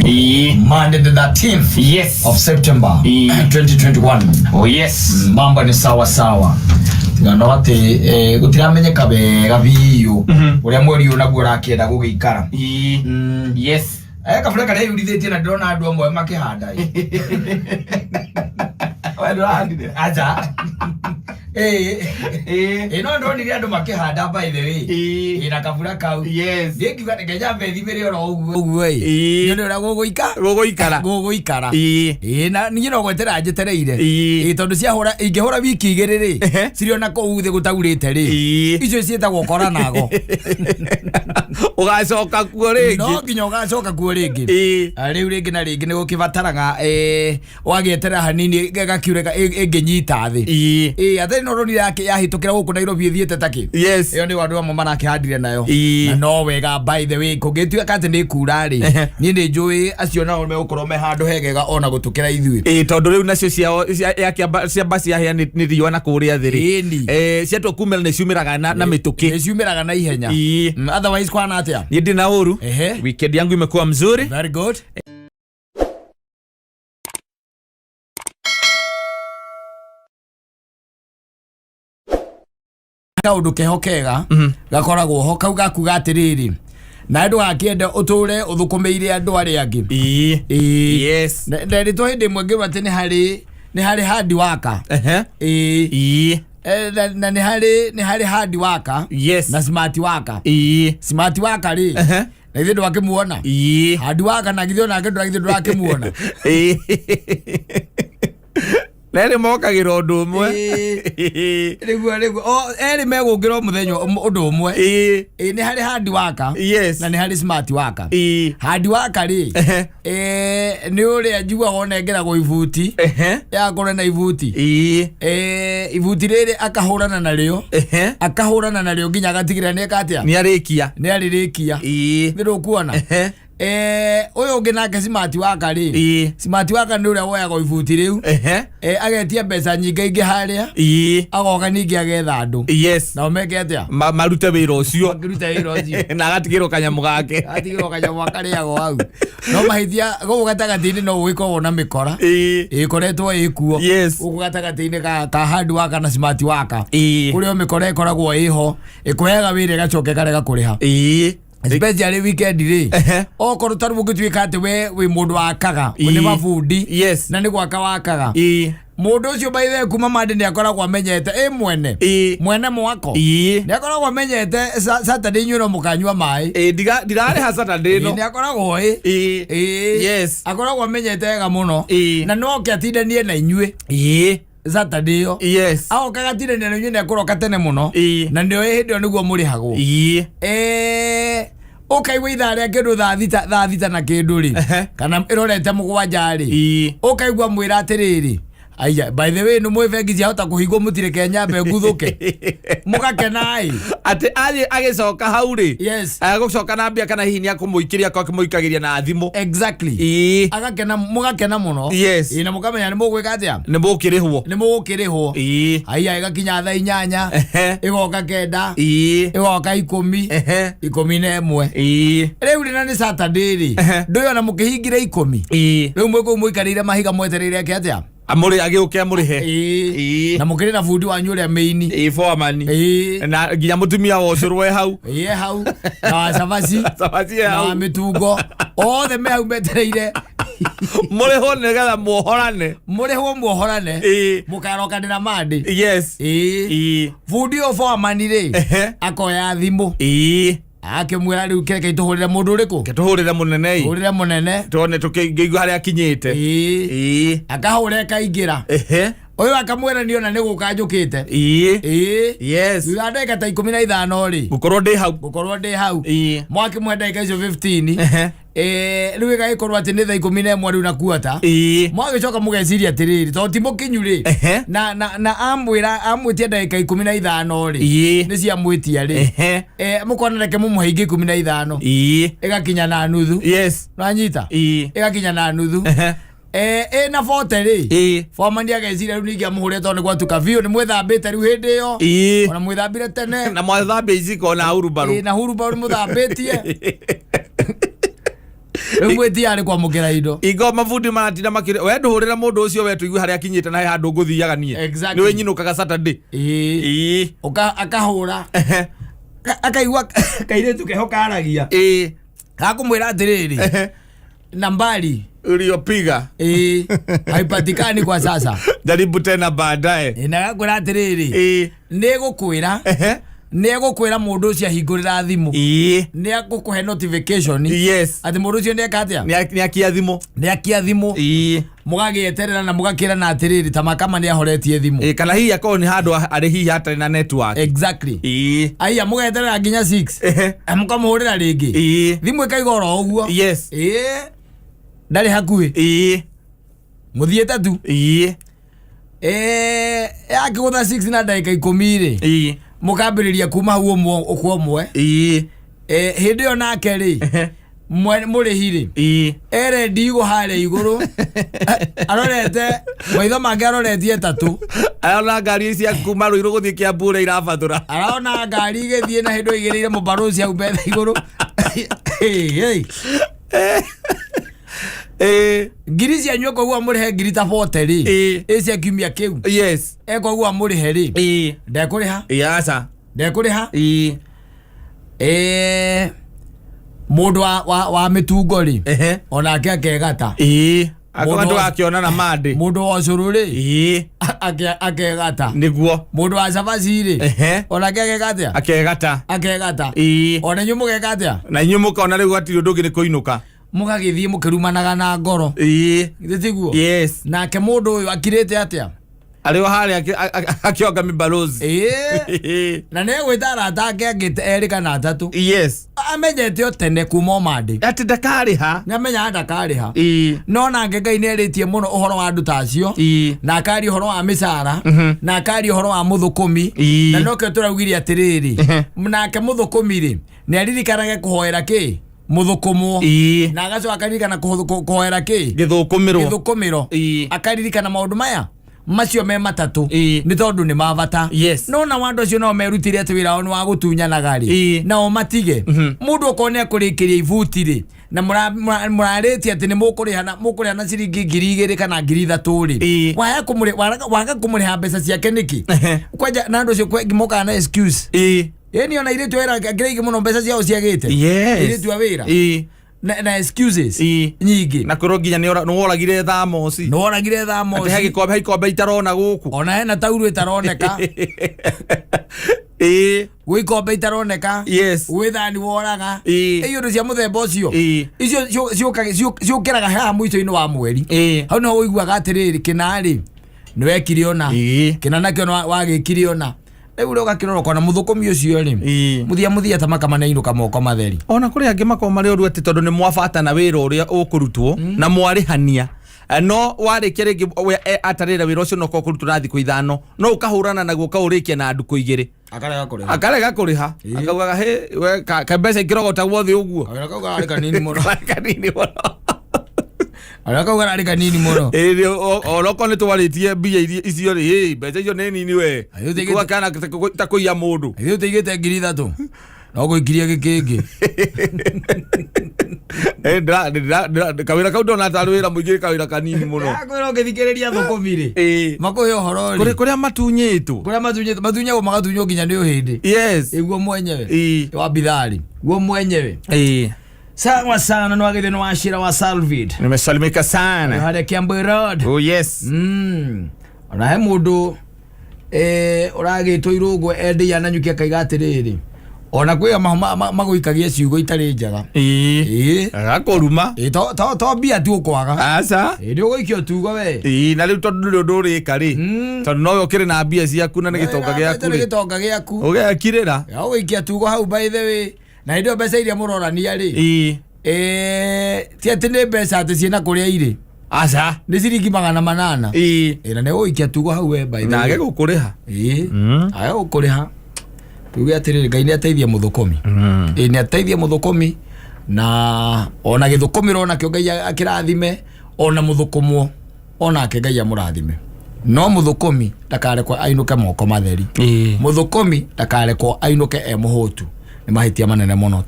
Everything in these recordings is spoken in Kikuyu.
Monday the 13th of September 2021. Oh yes. Mambo ni sawa sawa, tiga no atä gå tiramenyeka wega biå å rä a mweri å naguo ũrakĩenda gũgĩikara. Kabura karĩa yurithĩtie na ndĩrona andũ amwe makĩhanda ĩ. We ndũrahandire? Aca. Ĩ no ndonire andũ makĩhanda, by the way. Ĩ na kabura kau. Niĩ ngiuga reke nyambe thimĩre oro ũguo ũguo ĩ. Nyone ũrĩa gũgũika Gũgũikara. Gũgũikara. Ĩ na niĩ no gwetera njetereire. Ĩ tondũ ciahũra, ingĩhũra wiki 2 rĩ, cirĩ ona kũu thĩ gũtaurĩte rĩ, icio ciĩtagwo kora nago. Ũgacoka kuo rĩngĩ. No nginya ũgacoka kuo rĩngĩ. Ah, rĩu rĩngĩ na rĩngĩ nĩ gũkĩbataraga wagĩeterera hanini gakiure ĩngĩnyita thĩ. Ĩ atĩ no ronire yahĩtũkĩra gũkũ Nairobi ĩthiĩte takĩ. Ĩyo nĩ andũ amwe marakĩhandire nayo. Na no wega, by the way, kũngĩtuĩka atĩ nĩ kura rĩ, niĩ nĩ njũĩ acio nao megũkorwo me handũ hegega ona gũtũkĩra ithuĩ. Ĩ tondũ rĩu nacio ciao ciamba ciahĩa nĩ riũa na kũrĩa thĩ rĩ. Ciatua kumĩra nĩ ciumĩraga na mĩtũkĩ. Nĩ ciumĩraga na ihenya. Otherwise kwana atĩa? Niĩ ndĩ na ũru. Weekend yangu imekuwa mzuri. Very good. Kaũndũ keho kega gakoragwo ho kau gakuga atĩrĩrĩ, nawe ndũgakĩende ũtũre ũthũkũmĩire andũ arĩa angĩ. Ĩĩ. Nderitwo hĩndĩ ĩmwe ngĩrwo atĩ nĩ harĩ handi waka. Ĩĩ. Na nĩ harĩ handi waka na smart waka. Smart waka rĩ, na ithuĩ ndwakĩmuona. Handi waka na githĩ onake ndũragithĩ ndũrakĩmuona. Ĩĩ. Na erĩ mokagĩra ũndũ ũmwe. Nĩguo o erĩ megũkĩra o mũthenya ũndũ ũmwe. Ĩĩ, nĩ harĩ handi waka na nĩ harĩ smart waka. Handi waka rĩ, nĩ ũrĩa njiguaga ũnengeragwo ibuti, yakorwo na ibuti, ibuti rĩrĩ akahũrana narĩo, akahũrana narĩo nginya agatigĩrĩra nĩ eka atĩa? Nĩ arĩkia. Nĩ arĩrĩkia. Nĩ ndũkuona? Ũyũ ũngĩ nake smart waka rĩ, smart waka nĩ ũrĩa woyagwo ibuti rĩu, agetia mbeca nyingĩ ingĩ harĩa, agoka ningĩ agetha andũ nao meke atĩa? Marute wĩra ũcio. Makĩruta wĩra ũcio. Na agatigĩrwo kanyamũ gake. Atigĩrwo kanyamũ akarĩagwo hau, no mahĩtia gũkũ gatagatĩ-inĩ no gũgĩkoragwo na mĩkora ĩkoretwo ĩkuo gũkũ gatagatĩ-inĩ ka hard worker na smart worker, kũrĩa o mĩkora ĩkoragwo ĩho ĩkũheaga wĩra ĩgacoka ĩkarega kũrĩha, especially weekend rĩ. Okorwo tarĩu ũngĩtuĩka atĩ we wĩ mũndũ wakaga, nĩ mabundi, na nĩ gwaka wakaga, mũndũ ũcio by the way kuma mande nĩ akoragwo amenyete ĩ mwene mwene mwako nĩ akoragwo amenyete Saturday inyuĩ no mũkanyua maĩ. Ĩĩ, ndirarĩha Saturday ĩno. Nĩ akoragwo ĩ ĩĩ akoragwo amenyete wega mũno na no oke atindanie na inyuĩ Saturday ĩyo. Agoka agatindania na inyuĩ nĩ akũroka tene mũno na nĩo hĩndĩ ĩyo nĩguo mũrĩhagwo. Ũkaigua ithaa rĩa kĩndũ thaa 6, thaa 6 na kĩndũ rĩ, kana ĩrorete 7 rĩ, ũkaigua mwĩra atĩrĩrĩ, "Aya, by the way, nĩ mwĩ bengi ciahota kũhingwo, mũtireke nyambe nguthũke." Mũgakena ĩ. Atĩ athiĩ agĩcoka hau rĩ, agũcoka na mbia kana hihi nĩ akũmũikĩria akorwo akĩmũikagĩria na thimũ. Agakena, mũgakena mũno. Ĩĩ, na mũkamenya nĩ mũgwĩka atĩa? Nĩ mũkĩrĩhwo. Nĩ mũgũkĩrĩhwo. Aya, ĩgakinya thaa 8, ĩgoka 9, ĩgoka 10, 11. Rĩu rĩ, na nĩ Saturday rĩ, ndũyona mũkĩhingire 10. Rĩu mwĩ kũu mũikarĩire mahiga mwetereire eke atĩa? Amũrĩ agĩũke amũrĩhe. Ĩĩ. Na mũkĩrĩ na bundi wanyu ũrĩa mĩini. Ĩĩ, foreman. Na nginya mũtumia wa ũcũrũ e hau. Ĩĩ, hau na wa cabaci. Cabaci e Na wa hau. mĩtungo, othe me hau metereire Mũrĩhwo nĩgetha muohorane. Mũrĩhwo muohorane. Mũkarokanĩra mandĩ. Ĩĩ. Bundi ũyũ foreman rĩ, akoya thimũ, akĩmwĩra, "Rĩu kĩreke tũhũrĩre mũndũ ũrĩkũ?" Tũhũrĩre mũnene ĩ. Hũrĩre mũnene. Tuone tũkĩigua harĩa akinyĩte. Ĩĩ. Akahũra ĩkaingĩra. Ũyũ akamwĩra, "Niona nĩ gũka njũkĩte." Ĩĩ. Thutha wa ndagĩka ta 15 rĩ, Ngũkorwo ndĩ hau. Ngũkorwo ndĩ hau. Mwakĩmũhe ndagĩka icio 15. Rĩu ĩgagĩkorwo atĩ nĩ thaa 11 rĩu na kuota. Mwagĩcoka mũgeciria atĩrĩrĩ, tondũ ti mũkinyu rĩ, na amwĩra amwĩtia ndagĩka 15 rĩ, nĩ ciamwĩtia rĩ, mũkona reke mũmũhe ingĩ 15. Ĩgakinya na nuthu. Nanyita? Ĩgakinya na nuthu. Ĩna 40 rĩ, foreman ageciria rĩu ningĩ amũhũre tondũ nĩ gwatuka biũ, nĩ mwĩthambĩte rĩu hĩndĩ ĩyo. Ona mwĩthambire tene. Na mwathambia iciko na hurubarũ. Ĩĩ, na hurubarũ mũthambĩtie. Rĩu mwĩtiarĩ kwamũkĩra indo. Ingo mabundi maratinda makĩrĩ we ndũhũrĩre mũndũ ũcio we tũigue harĩa akinyĩte na he handũ ngũthiaga niĩ. Nĩwe nyinũkaga Saturday. Ĩĩ. Ĩĩ. Akahũra. Akaigua kairĩtu keho karagia. Ĩĩ. Gakũmwĩra atĩrĩrĩ. Nambari Uliopiga. Ĩĩ. Haipatikani kwa sasa. Jaribu tena baadaye. Ĩĩ, na gakwĩra atĩrĩrĩ. Ĩĩ. Nĩ gũkwĩra. Nĩ egũkwĩra mũndũ ũcio ahingũrĩra thimũ. Ĩĩ. Nĩ egũkũhe notification. Yes. Atĩ mũndũ ũcio nĩ eka atĩa? Nĩ akia thimũ. Nĩ akia thimũ. Ĩĩ. Mũgagĩeterera na mũgakĩrana atĩrĩrĩ ta makama nĩ ahoretie thimũ. Ĩĩ, kana hihi akorwo nĩ handũ arĩ hihi hatarĩ na network. Exactly. Ĩĩ. Aya mũgeterera nginya 6. Mũkamũhũrĩra rĩngĩ. Ĩĩ. Thimũ ĩkaiga oro ũguo. Yes. Ĩĩ. Ndarĩ hakuhĩ. Ĩĩ. Mũthiĩte tu. Ĩĩ. Ĩĩ, yakĩgũtha 6 na ndagĩka 10 rĩ. Ĩĩ. Mũkambĩrĩria kuma hau ũmwe kwa ũmwe. Ĩĩ. Hĩndĩ ĩyo nake rĩ, mũrĩhi rĩ, Ĩĩ. ere ndigũ harĩa igũrũ. Arorete maitho make aroretie ĩtatũ. Arona ngari cia kuma Ruiru gũthiĩ Kiambu ũrĩa irabathũra. Arona ngari igĩthiĩ na hĩndĩ ĩyo igĩrĩire mũbarũthi hau mbere igũrũ. Hey, hey. Ĩĩ. Ngiri cianyu ekwaigua mũrĩhe ngiri ta 40 rĩ. Ĩĩ. Ĩ cia kiumia kĩu. Yes. Ekwaigua mũrĩhe rĩ. Ĩĩ. Ndekũrĩha. Ĩĩ, aca. Ndekũrĩha. Ĩĩ. Ĩĩ. Mũndũ wa mĩtungo rĩ. Ehe. Onake akegata. Ĩĩ. Akorwo Mũndũ wa- ndũgakĩona na mandĩ. Mũndũ wa ũcũrũ rĩ. Ĩĩ. Akegata. Nĩguo. Mũndũ wa cabaci rĩ. Ehe. Onake ageka atĩa? Akegata. Akegata. Ĩĩ. Ona inyuĩ mũgeka atĩa? Na inyuĩ mũkona rĩu hatirĩ ũndũ ũngĩ nĩ kũinũka. Mũgagĩthiĩ mũkĩrumanaga na ngoro. Ĩĩ. Githĩ tiguo? Yes. Nake mũndũ ũyũ akirĩte atĩa? Arĩ o harĩa akĩonga mĩbarũthi. Ĩĩ. Na nĩ egwĩta arata ake angĩ erĩ kana atatũ. Yes. Amenyete o tene kuma o Monday. Atĩ ndakarĩha. Nĩ amenyaga ndakarĩha. Ĩĩ. No nake Ngai nĩ erĩtie mũno ũhoro wa andũ ta acio. Ĩĩ. Na akaria ũhoro wa mĩcara. Na akaria ũhoro wa mũthũkũmi. Ĩĩ. Na nokĩo tũraugire atĩrĩrĩ. Nake mũthũkũmi rĩ, nĩ aririkanage kũhoera kĩ? Mũthũkũmwo. Ĩĩ. Na agacoka akaririkana kũhoera kĩ? Gĩthũkũmĩrwo. Gĩthũkũmĩro. Ĩĩ. Akaririkana maũndũ maya macio me matatũ. Ĩĩ. Nĩ tondũ nĩ ma bata. Yes. No na andũ acio nao merutire atĩ wĩra wao nĩ wa gũtunyanaga rĩ. Ĩĩ. Nao matige. Mũndũ okorwo nĩ akũrĩkĩria ibuti rĩ, na mũrarĩtie atĩ nĩ mũkũrĩha na ciringi 2,000 kana 3,000 rĩ. Ĩĩ. Waga kũmũrĩha mbeca ciake nĩkĩ? Kwanja na andũ acio mokaga na excuse. Ĩĩ. Ĩĩ niĩ ona airĩtu a wĩra ngiri aingĩ mũno mbeca ciao ciagĩte. Yes. Airĩtu a wĩra. Ĩĩ. Na excuses Ĩĩ. nyingĩ. Na kwĩrwo nginya nĩ woragire thamoci. Nĩ woragire thamoci. Atĩ he gĩkombe, he ikombe itarona gũkũ. Ona hena taurũ ĩtaroneka. Ĩĩ. Gwĩ ikombe itaroneka. Yes. Gwĩ thani woraga. Ĩĩ. Ĩ iũndũ cia mũthemba ũcio. Ĩĩ. Icio ciũkĩraga haha mũico-inĩ wa mweri. Ĩĩ. Hau nĩho ũiguaga atĩrĩrĩ kĩna rĩ, nĩ wekire ũna. Ĩĩ. Kĩna nakĩo nĩ wagĩkire ũna. Rĩu ũrĩa ũgakĩrora ũkona mũthũkũmi ũcio rĩ, Ĩĩ. mũthia mũthia ta makama nĩ ainũka moko matheri. Ona kũrĩ angĩ makoragwo marĩ ũru atĩ tondũ nĩ mwabatana wĩra ũrĩa ũkũrutwo na mwarĩhania. No warĩkia rĩngĩ atarĩra wĩra ũcio no ũkorwo ũkũrutwo na thikũ 5, no ũkahũrana naguo ũkaũrĩkia na ndukũ 2. Akarega kũrĩha. Akarega kũrĩha. Ĩĩ. Akaugaga, Hĩ, we, ka mbeca ikĩrogotagwo thĩ ũguo. Kawĩra kau kararĩ kanini mũno. Kararĩ kanini mũno. Kawĩra kau kararĩ kanini mũno. Ĩĩ, nĩ, onokorwo nĩ twarĩtie mbia iria icio rĩ, hĩ, mbeca icio nĩ nini we. Ayo, ũtigĩte- Kuga kana ta kũiya mũndũ. Ithuĩ tũigĩte 3,000. No gũikirie gĩkĩngĩ. Kawĩra kau ndona tarĩ wĩra mũingĩ, kawĩra kanini mũno. Kwĩra ũngĩthikĩrĩria thũkũmi rĩ. Ĩĩ. Makũhe ũhoro rĩ. Kũrĩa matunyĩtwo. Kũrĩa matunyĩtwo, matunyagwo magatunywo nginya nĩ ũhĩndĩ. Yes. Ĩguo mwenyewe. Ĩĩ. Wa bithari. Guo mwenyewe. Ĩĩ. Sawa sana, nĩ wagĩthĩ nĩ wacira wa Salvid. Nimesalimika sana. Harĩa Kiambu Road. Oh yes. Ona he mũndũ ũragĩtwo irũngwe endeia na nyuki akaiga atĩrĩrĩ. Ona kwĩ magũikagia ciugo itarĩ njega. Ĩĩ. Ĩĩ. Agakũruma. Ĩĩ, to mbia tu ũkwaga. Aca. Ĩĩ, nĩ ũgũikio tugo we. Ĩĩ, na rĩu tondũ ndũrĩ ũndũ ũrĩka rĩ. Tondũ nowe ũkĩrĩ na mbia ciaku na nĩ gĩtonga gĩaku Nĩ rĩ. gĩtonga gĩaku. Ũgekirĩra. Ya, ũgũikia tugo hau by the way. Na hĩndĩ ĩyo mbeca iria mũrorania rĩ. Ĩĩ. Ti atĩ nĩ mbeca atĩ ciĩna kũrĩa irĩ. Aca. Nĩ ciringi 800. Ĩĩ. Ĩĩ, na nĩ ũgũikia tugo hau we by the Na way. age gũkũrĩha. Ĩĩ. Age gũkũrĩha. Tuge atĩrĩrĩ, Ngai nĩ ateithie mũthũkũmi. Ĩĩ, nĩ ateithie mũthũkũmi. Na ona gĩthũkũmĩro onakĩo Ngai akĩrathime, ona mũthũkũmwo onake Ngai amũrathime. No mũthũkũmi ndakarekwo ainũke moko matheri. Ĩĩ. Mũthũkũmi ndakarekwo ainũke e mũhũtu. Nĩ mahĩtia manene mũno.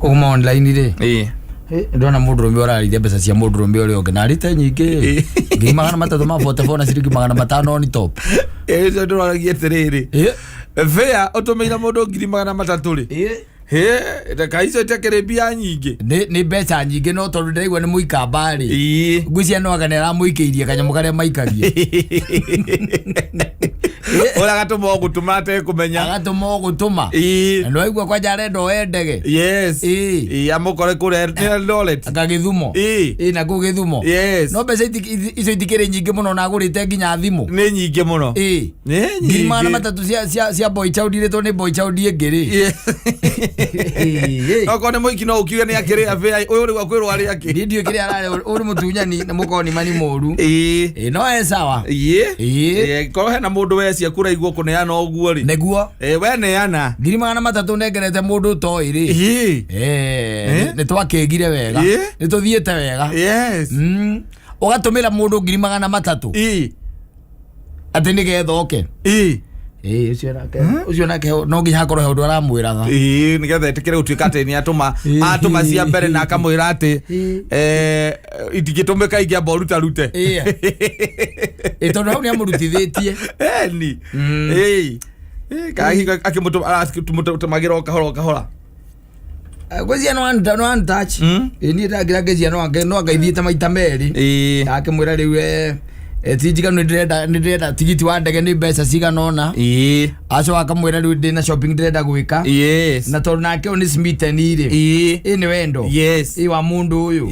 Kuma online rĩ, Ĩĩ. Ndona mũndũrũme ũrarĩithia mbeca cia mũndũrũme ũrĩa ũngĩ na arĩte nyingĩ, 300,000 ma 44 na ciringi 500 on top. Ĩĩ, ũcio ndĩroragia atĩrĩrĩ, bĩa ũtũmĩire mũndũ 300,000 rĩ, hĩ, reka icio itakĩrĩ mbia nyingĩ. Nĩ mbeca nyingĩ, no tondũ ndĩraigua nĩ mũikamba rĩ, ngwĩciria no anga nĩ aramũikĩirie kanyamũ karĩa maikagia. Ũrĩa agatũma o gũtũma atekũmenya. Agatũma o gũtũma. Na nĩwaigua kwanja arenda oe ndege. Ĩĩ, amũkore kũrĩa nĩ Eldoret. Anga Gĩthumo. Ĩĩ, na kũu Gĩthumo. No mbeca icio itikĩrĩ nyingĩ mũno na agũrĩte nginya thimũ. Nĩ nyingĩ mũno. Nĩ Ngiri magana nyingĩ. matatũ cia boy child irĩtwo nĩ boy child ĩngĩ rĩ. Okorwo nĩ mũiki no ũkiuge nĩ akĩrĩa bĩa ũyũ rĩu akwĩrwo arĩ akĩ. Niĩ ndiũĩ kĩrĩa ararĩa, ũrĩ mũtunyani na mũkoni mani mũru. Ĩĩ, no e sawa. Ĩĩ, korwo hena mũndũ wecia kũraigua kũneana ũguo rĩ. Nĩguo. Ĩĩ, we neana. 300,000 nengerete mũndũ ũtoĩ rĩ. Nĩ twakĩgire wega. Nĩ tũthiĩte wega. Ũgatũmĩra mũndũ 300,000. Atĩ nĩgetha oke. Ĩĩ, ũcio nake no nginya hakorwo he ũndũ aramwĩraga. Ĩĩ, nĩgetha etĩkĩre gũtuĩka atĩ nĩ atũma atũma cia mbere na akamwĩra atĩ itingĩtũmĩka ingĩamba ũruta rute. Ĩĩ. Ĩĩ, tondũ hau nĩ amũrutithĩtie. Eni. Ĩĩ. Ĩĩ, kahiga akĩmũtũma arakĩmũtũmagĩra o kahora o kahora. Ngwĩciria no one touch. Ĩĩ, niĩ ndangĩra ngĩciria no anga ithiĩte maita merĩ. Akĩmwĩra rĩu ti njiganu, nĩ ndĩrenda tigiti wa ndege nĩ mbeca cigana ũna. Acoka akamwĩra rĩu ndĩna shopping ndĩrenda gwĩka. Na tondũ nake ũyũ nĩ smitten rĩ. Ĩ nĩ wendo. Ĩ wa mũndũ ũyũ.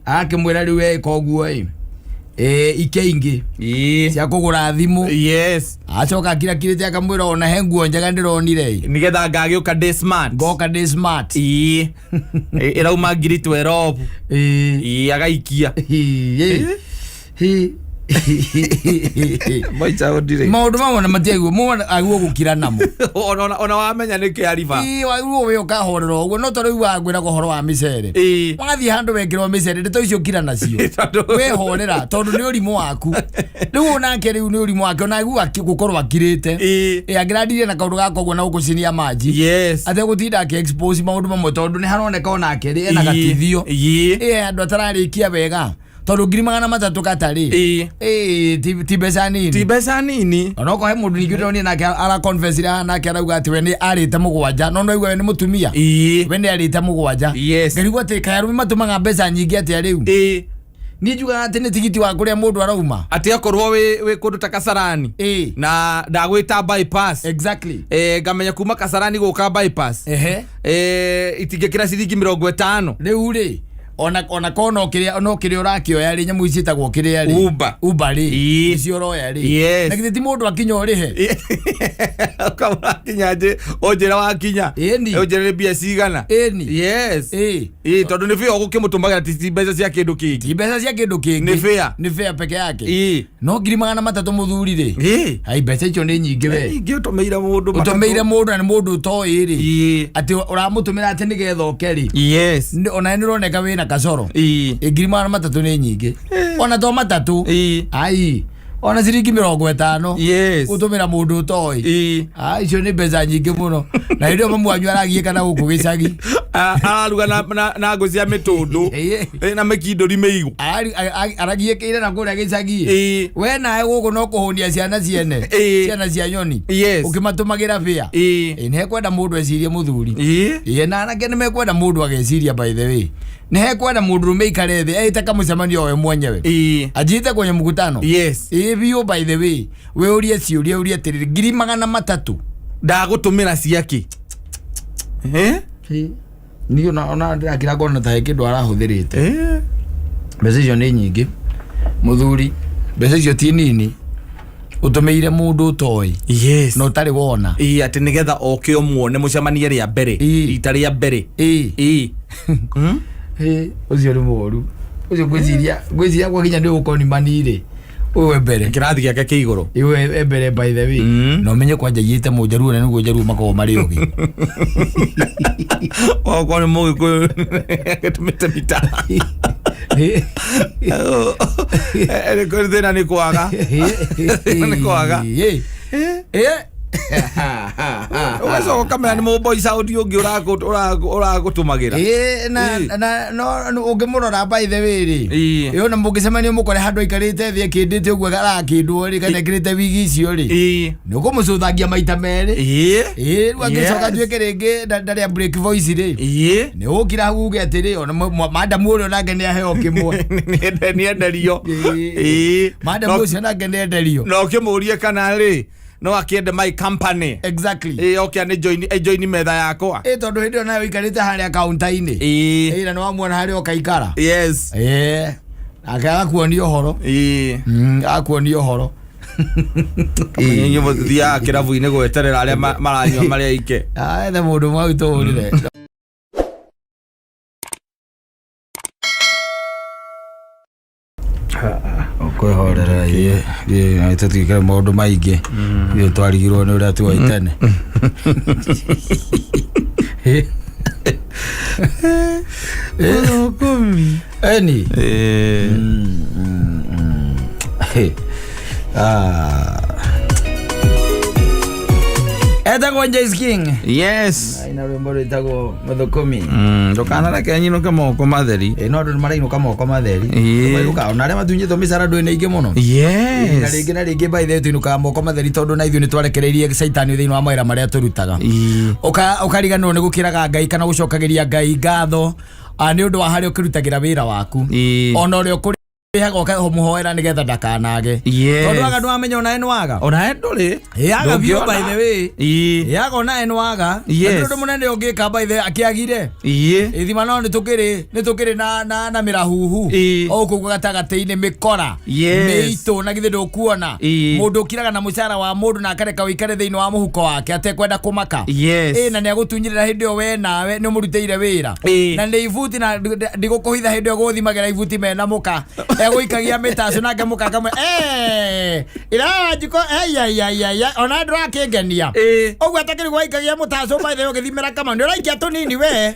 Akĩmwĩra rĩu ĩka ũguo ĩ. Ike ingĩ cia kũgũra thimũ. Acoka akirakirĩte akamwĩra ona he nguo njega ndĩronire ĩ. Nĩgetha ngagĩũka ndĩ smart. Ngoka ndĩ smart. Ĩĩ. Ĩrauma 12,000. Ĩĩ, agaikia. Ĩĩ. Maica ũndirĩ. Maũndũ mamwe na matiagirwo mũndũ agirwo gũkira namo. Ona wamenya nĩ kĩariba. Ĩĩ, wagirwo we ũkahorera ũguo, no tondũ rĩu wangwĩraga ũhoro wa mĩcere. Wathiĩ handũ wekĩrwo mĩcere, ndeto icio kira nacio. Wĩhorera tondũ nĩ ũrimũ waku. Rĩu onake rĩu nĩ ũrimũ wake ona aigua gũkorwo akirĩte. Ĩĩ, angĩrandirie na kaũndũ gaka ũguo na gũkũcinia maji. Ategũtinda akĩ expose maũndũ mamwe tondũ nĩ haroneka onake rĩ ena gatithio. Ĩĩ, andũ atararĩkia wega tondũ 300,000 katarĩ. Ĩĩ, ti mbeca nini. Ti mbeca nini. Onokorwo he mũndũ ningĩ ũronire nake ara confess haha nake arauga atĩ we nĩ arĩte mũgwanja, no no we nĩ mũtumia. We nĩ arĩte mũgwanja. Ngarigwo atĩ kaĩ arũme matũmaga mbeca nyingĩ atĩa rĩu. Niĩ njugaga atĩ nĩ tigiti wa kũrĩa mũndũ arauma. Atĩ okorwo wĩ kũndũ ta Kasarani na ndagwĩta bypass. Ngamenya kuma Kasarani gũka bypass. Itingĩkĩra ciringi 50. Rĩu rĩ ona ko no kĩrĩa no kĩrĩa ũrakĩoya rĩ, nyamũ ici ciĩtagwo kĩrĩa rĩ, Uber. Uber rĩ, icio ũroya rĩ, na githĩ ti mũndũ akinya ũrĩhe? Ũkamũrakinya ũnjĩra wakinya. Ĩni. Ũnjĩre nĩ mbia cigana. Ĩni. Ĩĩ, tondũ nĩ bĩa ũgũkĩmũtũmagĩra ti mbeca cia kĩndũ kĩngĩ. Ti mbeca cia kĩndũ kĩngĩ. Nĩ fare. Nĩ fare peke yake. No 300,000 mũthuri rĩ, ai mbeca icio nĩ nyingĩ we. Nyingĩ ũtũmĩire mũndũ. Ũtũmĩire mũndũ na nĩ mũndũ ũtoĩ rĩ, atĩ ũramũtũmĩra atĩ nĩgetha oke rĩ. Ona nĩ ũroneka wĩna kacoro. Ĩ, 300,000 nĩ nyingĩ ona to matatũ. Ai ona ciringi 50 gũtũmĩra mũndũ ũtoĩ. Ai, icio nĩ mbeca nyingĩ mũno na hĩndĩ ĩyo mamu wanyu aragiĩka na gũkũ gĩcagi. Araruga na ngũ cia mĩtũndũ. Na mĩkindũri mĩigũ. Aragiĩkĩire na kũrĩa gĩcagi. We nawe gũkũ no kũhũnia ciana ciene. Ciana cia nyoni. Ũkĩmatũmagĩra bĩa. Nĩ hekwenda mũndũ ecirie mũthuri. Ĩĩ, na anake nĩ mekwenda mũndũ ageciria. By the way, nĩ hekwenda mũndũ rũme ikare thĩ ĩte kamũcemanio we mwenyewe. Ajiite kwenye mkutano. Ĩĩ biũ. By the way, we ũrie ciũria, ũrie atĩrĩrĩ, 300,000 Ndagũtũmĩra ciakĩ? Niĩ ona ndĩrakira ngona ta he kĩndũ arahũthĩrĩte. Mbeca icio nĩ nyingĩ mũthuri, mbeca icio ti nini ũtũmĩire mũndũ ũtoĩ na ũtarĩ wona. Ĩĩ, atĩ nĩgetha oke ũmuone mũcemanie rĩa mbere. Rita rĩa mbere. Ĩĩ, ũcio nĩ mũru ũcio, ngwĩciria gwakinya nĩ ũkoni manirĩ ũyũ e mbere. Kĩrathi gĩake kĩ igũrũ. Iwe e mbere, by the way. Na ũmenye kwanja yĩte mũnjaruo na nĩguo njaruo makoragwo marĩ ũgĩ. Okorwo nĩ mũgĩkũyũ gĩtũmĩte mita. Thĩna nĩ kwaga. Thĩna nĩ kwaga. Ĩĩ. Ũgacoka ũkamenya nĩ mũmboi sound ũngĩ ũragũtũmagĩra. Ĩĩ, na Ĩĩ. na no no, ũngĩmũrora by the way rĩ, Ĩĩ. ĩ ona mũngĩcemania mũkore handũ aikarĩte thĩ akĩndĩte ũguo arakĩndwo rĩ, kana ekĩrĩte wigi icio rĩ, nĩ ũkũmũcũthangia maita merĩ. Ĩĩ, rĩu angĩcoka atuĩke rĩngĩ ndarĩa break voice rĩ, nĩ ũkira hau uge atĩrĩ, ona madamu ũrĩa onake nĩ aheo kĩmwe. Nĩenderio. Ĩĩ. Madamu ũcio nake nĩ enderio. Na ũkĩmũrie kana rĩ no akĩende my company. Ĩĩ, oke anĩ join, join metha yakwa. Ĩ tondũ hĩndĩ ĩyo nawe ũikarĩte harĩa kaunta-inĩ. Ĩĩ, na nĩ wamuona harĩa ũkaikara. Ĩĩ, nake agakuonia ũhoro. Agakuonia ũhoro. Inyuĩ mũthiaga kĩrabu-inĩ gweterera arĩa maranyua marĩ aike. Ah, ethe mũndũ ũmwe agĩtũhũrĩre. Kwĩhorera ithuĩ tũtiĩkaga maũndũ maingĩ, ithuĩ twarigirwo nĩ ũrĩa tuoĩ tene. Eni. Ah. Etagwo Joyce King. Yes. Aina rwĩmbo rwĩtagwo Mũthũkũmi. Ndũkanareke nyinũke moko matheri. Ĩ no andũ nĩmarainũka moko matheri. Ĩĩ. Mainũka ona arĩa matunyĩtwo mĩcara ndũĩ nĩ aingĩ mũno. Yes. Na rĩngĩ na rĩngĩ by the way tũinũkaga moko matheri tondũ na ithuĩ nĩtwarekereirie caitani thĩinĩ wa mawĩra marĩa tũrutaga. Ĩĩ. Ũkariganĩrwo nĩ gũkĩraga Ngai kana gũcokagĩria Ngai ngatho, nĩ ũndũ wa harĩa ũkĩrutagĩra wĩra waku. Ĩĩ. Ona ũrĩa ũkũrĩhaga ũkamũhoera nĩgetha ndakanage. Yes. Tondũ waga ndwamenya onawe nĩwaga. Onawe ndũrĩ. Ĩyaga biũ Ndũngĩona. by the way. Ĩĩ. Ĩyaga onawe nĩwaga. Yes. Na ndũrĩ ũndũ mũnene ũngĩka by the way akĩagire. Ĩĩ. Ithima no nĩtũkĩrĩ nĩtũkĩrĩ na mĩrahuhu. Ĩĩ. O kũu gatagatĩ-inĩ mĩkora. Yes. Mĩitũ na githĩ ndũkuona. Ĩĩ. Mũndũ ũkiraga na mũcara wa mũndũ na akareka ũikare thĩinĩ wa mũhuko wake atekwenda kũmaka. Yes. Ĩĩ, na nĩagũtunyĩrĩra hĩndĩ ĩyo we nawe nĩũmũrutĩire wĩra. Ĩĩ. Na nĩ ibuti na ndigũkũhitha hĩndĩ ĩyo gũthimagĩra ibuti mena mũka. Egũikagia mĩtacũ nake mũka akamwĩra, ira njiko, ei, ona ndũrakĩngenia. Ĩĩ. Ũguo atakĩrĩ gwaikagia mũtacũ by the way ũgĩthimĩra kama nĩ ũraikia tũnini we.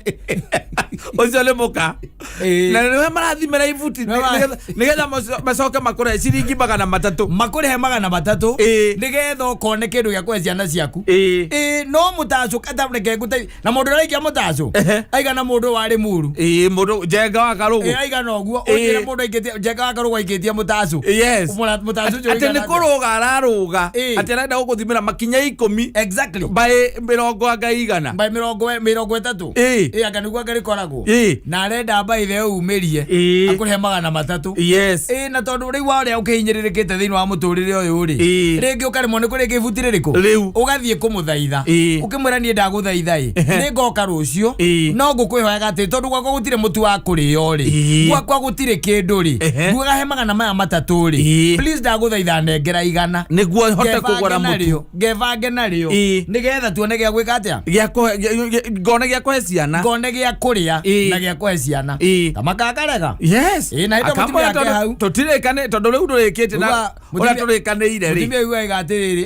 Ũcio nĩ mũka. Ĩĩ. Na nĩwe marathimĩra ibuti Nĩwe nĩgetha macoke makũrĩhe ciringi 300. Makũrĩhe 300. Ĩĩ. Nĩgetha ũkone kĩndũ gĩa kũhe ciana ciaku. Ĩĩ. Ĩĩ, no mũtacũ kata reke ngũteithie. Na mũndũ ũraikia mũtacũ Ehe. aigana mũndũ warĩ muru. Ĩĩ, mũndũ njenga wa karũgũ. Ĩĩ, aigana ũguo. Ĩĩ. Ũnjĩre mũndũ aikĩtie njenga wa karũgũ aikĩtie mũtacũ. Yes. Mũtacũ ũcio Atĩ nĩ ũigana atĩa? kũrũga ararũga. Ĩĩ. Atĩ arenda gũgũthimĩra makinya 10. Exactly. By mĩrongo anga igana. By 30. Ĩĩ. Ĩĩ, anga nĩguo anga rĩkoragwo. Ĩĩ. Na arenda by the way umĩrie. Ĩĩ. Akũrĩhe 300. Yes. Ĩĩ, na tondũ rĩu wa ũrĩa ũkĩhinyĩrĩrĩkĩte thĩinĩ wa mũtũrĩre ũyũ rĩ, Ĩĩ. rĩngĩ ũkaremwo nĩ kũrĩkia ibuti rĩrĩkũ? Rĩu. Ũgathiĩ kũmũthaitha. Ĩĩ. Ũkĩmwĩra niĩ ndagũthaitha ĩ, nĩ ngoka rũciũ, Ĩĩ. no ngũkwĩhoyaga atĩ tondũ gwakwa gũtirĩ mũtu wa kũrĩo rĩ, Ĩĩ. gwakwa gũtirĩ kĩndũ rĩ, Ehe. nguaga he magana maya matatũ rĩ, Ĩĩ. please ndagũthaitha nengera 100. Nĩguo hote Ngebange kũgũra mũtu. narĩo, ngebange narĩo, Ĩĩ. nĩgetha tuone gĩa gwĩka atĩa? Gĩa kũhe, ngone gĩa kũhe ciana. Ngone gĩa kũrĩa Ĩĩ. na gĩa kũhe ciana. Ĩĩ. Ta makakarega. Yes. Ĩĩ, na hĩndĩ ĩyo Akamwĩra mũtumia ake tondũ hau. tũtirĩkane tondũ rĩu ndũrĩkĩtie na Uga, ũrĩa tũrĩkanĩire rĩ. Mũtumia aiguaga atĩrĩrĩ,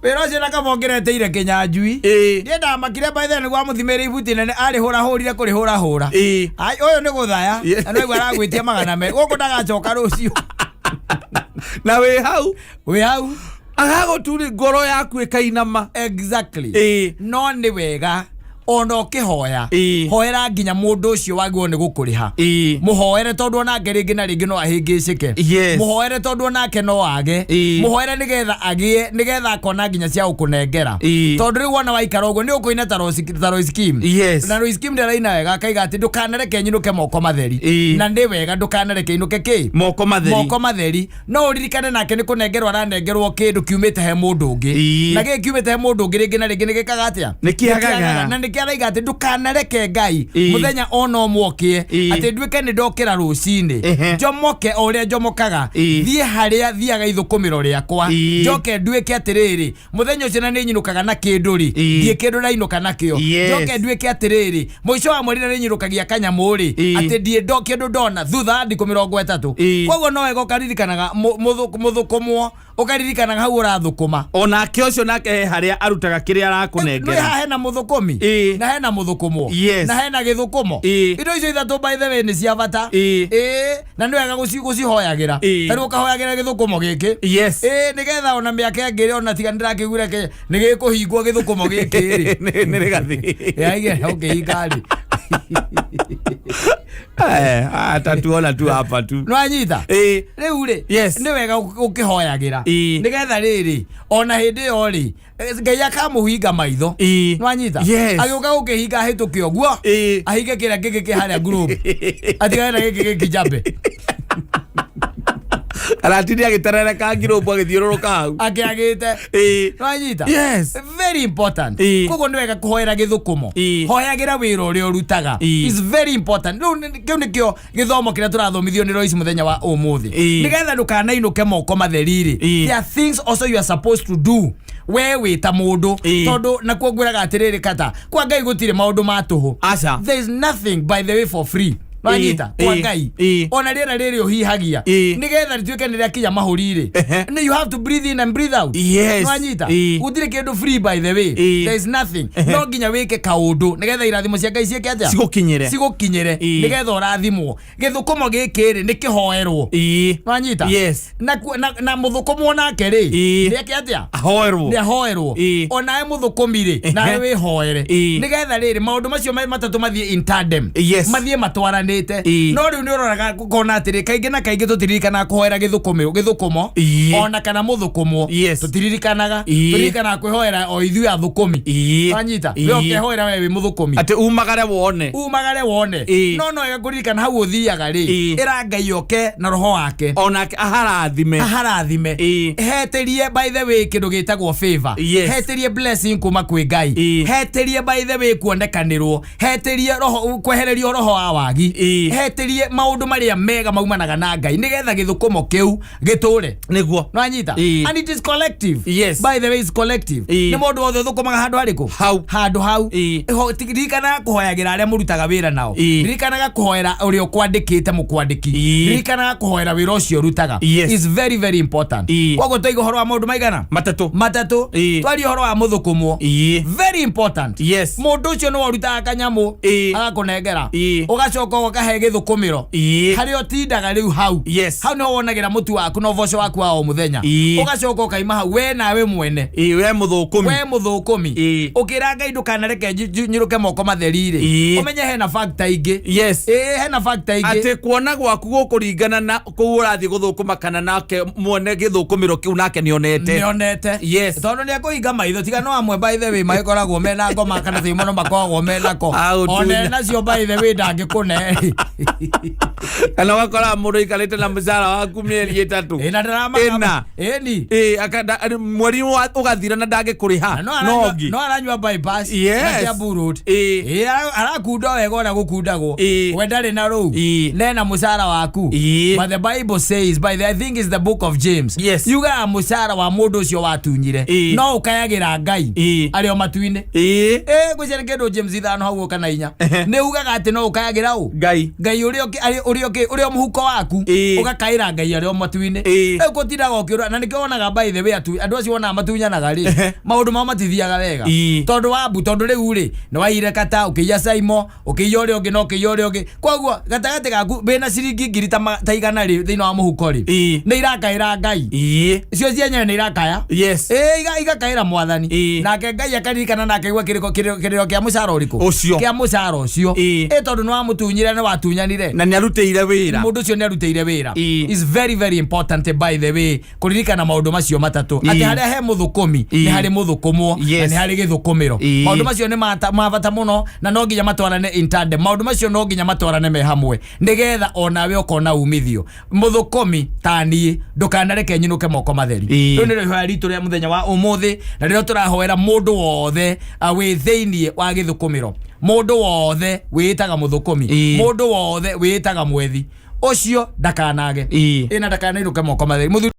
wĩra ũcio na kaba ũngĩreteire kĩnyanjui. Ĩĩ. Niĩ ndamakire by then nĩguo amũthimĩre ibuti nene arĩhũrahũrire kũrĩhũrahũra. Ĩĩ. Ai, ũyũ nĩ gũthaya. Yes. Na nĩguo aragwĩtia 200. Gũkũ ndagacoka rũciũ. Na wĩ hau. Wĩ hau. Agagũturi ngoro yaku ĩkainama. Exactly. Ĩĩ. No nĩ wega ona ũkĩhoya, Ĩĩ. hoera nginya mũndũ ũcio wagĩrĩirwo nĩ gũkũrĩha. Ĩĩ. Mũhoere tondũ onake rĩngĩ na rĩngĩ no ahĩngĩcĩke. Yes. Mũhoere tondũ onake no age. Ĩĩ. Mũhoere nĩgetha agĩe, nĩgetha akona nginya cia gũkũnengera. Ĩĩ. Tondũ rĩu wona waikara ũguo nĩ ũkũina ta Rose Kim. Yes. Na Rose Kim ndaraina wega akaiga atĩ ndũkanareke nyinũke moko matheri. Ĩĩ. Na nĩ wega ndũkanareke inũke kĩ? Moko matheri. Moko matheri. No ũririkane nake nĩ kũnengerwo aranengerwo kĩndũ kiumĩte he mũndũ ũngĩ. Ĩĩ. Na gĩkĩ kiumĩte he mũndũ ũngĩ rĩngĩ na rĩngĩ nĩ gĩkaga atĩa? Nĩ kĩagaga. Nĩ kĩagaga. Na nĩ kĩaraiga atĩ ndũkanareke Ngai Ĩĩ. mũthenya ona ũmwe ũkĩe Ĩĩ. atĩ nduĩke nĩ ndokĩra rũcinĩ Ehe. njomoke o ũrĩa njomokaga Ĩĩ. thiĩ harĩa thiaga ithũkũmĩro rĩakwa Ĩĩ. njoke nduĩke atĩrĩrĩ mũthenya ũcio na nĩ nyinũkaga na kĩndũ rĩ Ĩĩ. ndiĩ kĩndũ ndainũka nakĩo Yes. njoke nduĩke atĩrĩrĩ mũico wa mweri na nĩ nyinũkagia kanyamũ rĩ Ĩĩ. atĩ ndiĩ kĩndũ ndona thutha wa thikũ 30. Ĩĩ. Koguo no wega ũkaririkanaga mũthũkũmwo ũkaririkanaga hau ũrathũkũma. Onake ũcio nake he harĩa arutaga kĩrĩa Nĩ arakũnengera. haha hena mũthũkũmi. Ĩĩ. Na hena mũthũkũmwo. Yes. Na hena gĩthũkũmo. Indo icio ithatũ, by the way, nĩ cia bata. Ĩĩ, na nĩ wega gũcihoyagĩra. Ta rĩu ũkahoyagĩra gĩthũkũmo gĩkĩ. Ĩĩ, nĩgetha ona mĩaka ĩngĩ ona tiga nĩndĩrakĩiguire nĩ gĩkũhingwo gĩthũkũmo gĩkĩ rĩ. Nĩ rĩgathi. Yaige ũkĩhinga rĩ. Tatuona tu hapa tu. Nĩwanyita? Rĩu rĩ, nĩ wega ũkĩhoyagĩra. Nĩgetha rĩrĩ, ona hĩndĩ ĩyo rĩ, Ngai akamũhinga maitho. Nĩwanyita? Yes. Agĩũka gũkĩhinga ahĩtũke ũguo. Ahinge kĩrĩa kĩngĩ kĩ harĩa Globe. Atigane na gĩkĩ gĩkĩnjambe. Aratindi agĩterereka ngirũmbu agĩthiũrũrũka hau. Akĩagĩte. Nĩwanyita? Yes. Very important. Koguo nĩ wega kũhoera gĩthũkũmo. Hoyagĩra wĩra ũrĩa ũrutaga. Is very important. Rĩu kĩu nĩkĩo gĩthomo kĩrĩa tũrathomithio nĩ Royce mũthenya wa ũmũthĩ. Nĩgetha ndũkanainũke moko matheri rĩ. There are things also you are supposed to do we wĩ ta mũndũ. Tondũ nakuo ngwĩraga atĩrĩrĩ, kata kwa Ngai gũtirĩ maũndũ ma tũhũ. Aca. There is nothing, by the way, for free. Nwanyita? Kwa Ngai, ona rĩera rĩrĩ ũhihagia, nĩgetha rĩtuĩke nĩ rĩakinya mahũri rĩ, nĩ you have to breathe in and breathe out. Nwanyita? Gũtirĩ kĩndũ free, by the way. There is nothing. No nginya wĩke kaũndũ nĩgetha irathimo cia Ngai ciĩke atĩa? Cigũkinyĩre. Cigũkinyĩre. Nĩgetha ũrathimwo, gĩthũkũmo gĩkĩ rĩ, nĩ kĩhoerwo. Nwanyita? Yes. Na mũthũkũmwo nake rĩ, nĩeke atĩa? Ahoerwo. Nĩ ahoerwo. Onawe mũthũkũmi rĩ, nawe wĩhoere, nĩgetha rĩrĩ maũndũ macio me matatũ mathiĩ in tandem. Mathiĩ matwaranĩte. No rĩu nĩ ũroraga ũkona atĩrĩ, kaingĩ na kaingĩ tũtiririkanaga kũhoera gĩthũkũmĩ gĩthũkũmo ona kana mũthũkũmwo. Tũtiririkanaga. Tũririkanaga kwĩhoera o ithuĩ athũkũmi. Wanyita? We ũkehoera we wĩ mũthũkũmi. Atĩ umagare wone. Umagare wone. No wega kũririkana hau ũthiaga rĩ, ĩra Ngai oke na roho wake. Onake aharathime. Aharathime. Hetĩrie, by the way, kĩndũ gĩtagwo favor. Hetĩrie blessing kuma kwĩ Ngai. Hetĩrie, by the way, kuonekanĩrwo. Hetĩrie roho kwehererio roho wa wagi. Hetĩrie maũndũ marĩa mega maumanaga na Ngai, nĩgetha gĩthũkũmo kĩu gĩtũre. Nwanyita? And it is collective. By the way, it's collective. Nĩ mũndũ wothe ũthũkũmaga handũ harĩkũ? Hau. Handũ hau. Ririkanaga kũhoyagĩra arĩa mũrutaga wĩra nao. Ririkanaga kũhoera ũrĩa ũkwandĩkĩte, mũkwandĩki. Ririkanaga kũhoera wĩra ũcio ũrutaga. Is very very important. Koguo twaiga ũhoro wa maũndũ maigana? Matatũ. Matatũ. Twaria ũhoro wa mũthũkũmwo. Very important. Mũndũ ũcio nĩwe ũrutaga kanyamũ, agakũnengera. Ũgacoka ũkahe gĩthũkũmĩro, harĩa ũtindaga rĩu hau. Hau nĩho wonagĩra mũtu waku na ũboco waku wa o mũthenya. Ũgacoka ũkaima hau we nawe mwene. We mũthũkũmi. We mũthũkũmi. Ũkĩra Ngai ndũkanareke nyũrũke moko matheri rĩ, ũmenye hena factor ingĩ. Ĩĩ, hena factor ingĩ. Atĩ kuona gwaku gũkũringana na kũu ũrathiĩ gũthũkũma, kana nake mwene gĩthũkũmĩro kĩu nake nĩonete. Nĩonete. Tondũ nĩ ekũhinga maitho, tiga no amwe, by the way, magĩkoragwo mena ngoma kana thĩ mũno makoragwo menako. Agũtunya. Ona nacio, by the way, ndangĩkũne. Kana ũgakora mũndũ aikarĩte na mũcara waku mĩeri 3. Ĩ, na ndaramaga. Ĩna. Ĩni. Ĩ, mweri ũgathira na ndangĩkũrĩha. Na no no aranyua, ũngĩ. no aranyua bypass na Kiambu Road. Ĩ, arakunda wega ũrĩa gũkundagwo. We ndarĩ na rũu. Nena mũcara waku. But the Bible says, by the, I think it's the book of James, yugaga mũcara wa mũndũ ũcio watunyire, no ũkayagĩra Ngai arĩ o matu-inĩ. Ĩ, ngwĩciria kĩndũ James 5 hau kana 4 nĩ ugaga atĩ no ũkayagĩra ũ? Ngai. Ngai ũrĩa ũrĩa mũhuko waku. Ũgakaĩra Ngai arĩ o matu-inĩ. Rĩu gũtindaga ũkĩũra, na nĩkĩo wonaga, by the way, andũ acio wonaga matunyanaga rĩ, maũndũ mao matithiaga wega. Tondũ wa mbu, tondũ rĩu rĩ, nĩ waiyire kata, ũkĩiya Saimo, ũkĩiya ũrĩa ũngĩ, na ũkĩiya ũrĩa ũngĩ. Koguo gatagatĩ gaku wĩna ciringi ngiri ta 100 rĩ, thĩinĩ wa mũhuko rĩ, nĩ irakaĩra Ngai. Cio cienyewe nĩ irakaya. Ĩĩ, igakaĩra mwathani. Nake Ngai akaririkana na akaigua kĩrĩro kĩa mũcara ũrĩkũ? Ũcio. Kĩa mũcara ũcio. Ĩ, tondũ nĩ wamũtunyire, nĩ watunyanire. Na nĩ arutĩire wĩra. Mũndũ ũcio nĩ arutĩire wĩra. Is very very important, by the way, kũririkana maũndũ macio matatũ, atĩ harĩa he mũthũkũmi, nĩ harĩ mũthũkũmwo, na nĩ harĩ gĩthũkũmĩro. Maũndũ macio nĩ ma bata mũno, na no nginya matwarane in tandem. Maũndũ macio no nginya matwarane me hamwe, nĩgetha onawe ũkona umithio. Mũthũkũmi ta niĩ, ndũkanareke nyinũke moko matheri. Rĩu nĩrĩo ihoya ritũ rĩa mũthenya wa ũmũthĩ, na rĩrĩa tũrahoera mũndũ wothe wĩ thĩiniĩ wa gĩthũkũmĩro, mũndũ wothe wĩĩtaga mũthũkũmi, mũndũ wothe wĩĩtaga mwethi ũcio, ndakanage ĩna ndakanainũke moko matheri. Mũthuri.